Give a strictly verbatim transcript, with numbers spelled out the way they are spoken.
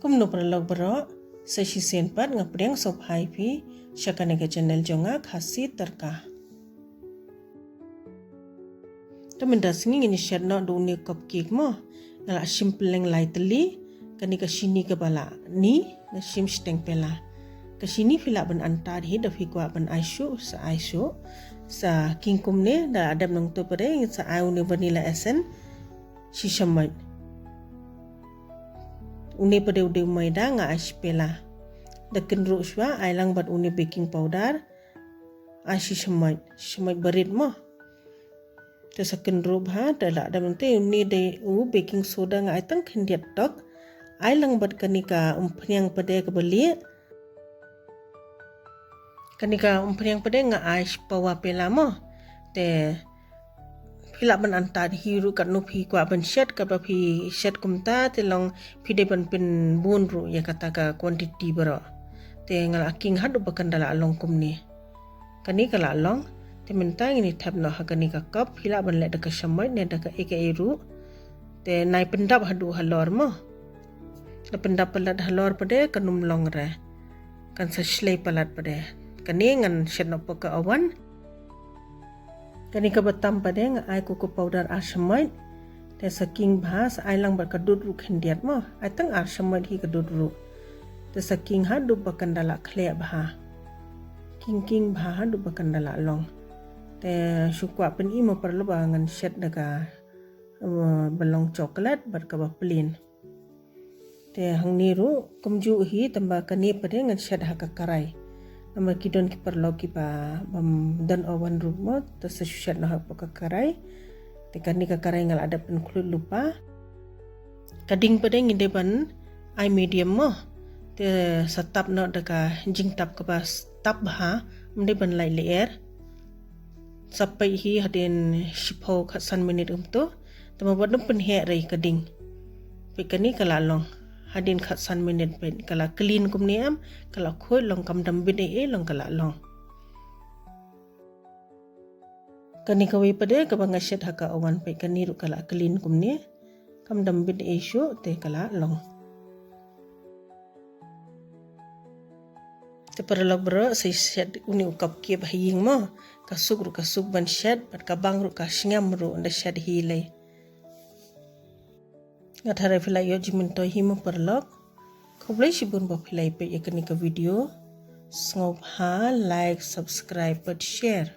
Kumno paralok baroh, sa shisien pat nga pdiang sngewbha ïa phi sha kane ka channel jong nga, Khasi Tyrka. Te mynta sngi ngin ïa shet noh da une u cupcake mo. Nga la shim pylleng lai tylli, kane ka shini kaba la ni, nga shim shiteng pela. Ka shini phi lah ban antad hi da phi kwah ban ai shuh, sa ai shuh. Sa king kumne, da la dep nangto pat de, sa ai une vanilla essence, shi shamoit. Une pat de u dei u maida, nga ai shi pela. Da kynruh shuwa, ai lang bad une baking powder, ai shi shamoit, shamoit barit mo. Te sa kynruh bha, te la dep nangto une dei u baking soda, nga ai tang khyndiat tok. Ai lang bad kane ka umphniang pat de kaba lieh. Kane ka umphniang pat de nga ai shi pawa pela mo. Te phi lah ban antad hi ruh katno phi kwah ban shet, katba phi shet kumta te long phi dei ban pynbun ruh ïa kata ka quantity baroh. Te nga la king haduh ba kan da la long kumne. Kane ka la long, te mynta ngin ïa thep noh ha kane ka cup, phi lah ban leh da ka shamoit ne da kaei kaei ruh. Te nai pyndap haduh halor mo. Da pyndap palat halor pat de kan ym long re. Kan sa shlei palat pat de. Kane ngan shet noh pat ka oven. Kane kaba tam pat de nga ai cocoa powder ar shamoit. Te sa king bha, sa ai lang bad ka dud ruh khyndiat mo. Ai tang ar shamoit hi ka dud ruh. Te sa king haduh ba kan da la khleh bha. King king bha haduh ba kan da la long. Te shu kwah pyni mo paralok ba ngan shet da ka, eh, ba long chocolate bad kaba plain. Te hangne ruh kumjuh hi, tangba kane pat de ngan shet ha ka karai. Namar ki don ki paralok kiba bym don oven ruh mo, te sa shu shet noh ha ka karai. Te kane ka karai nga la dep pynkhluit lypa. Ka ding pat de ngi dei ban ai medium mo. Te sa tap noh da ka jingtap kaba tap bha, ym dei ban lait lyer. Sa peit hi hadien shiphew khatsan minit kumto. Te ma wat nym pynheh re ka ding. Peit kane ka la long. Hadien khatsan minit peit ka la clean kumne em, ka la khuid long, kam dam bit ei ei long, ka la long. Kane kawei pat de kaba nga shet ha ka oven, peit kane ruh ka la clean kumne. Kam dam bit ei shuh te ka la long. Te paralok baroh, sa shet une u cupcake ha ïing mo. Ka suk ruh ka suk ban shet, bad ka bang ruh ka sngem ruh, ynda shet hi lei. Nga tharai phi la ïoh jingmyntoi hi mo paralok. Khublei shibun ba phi la ïa peit ïa kane ka video. Sngewbha like, subscribe bad share.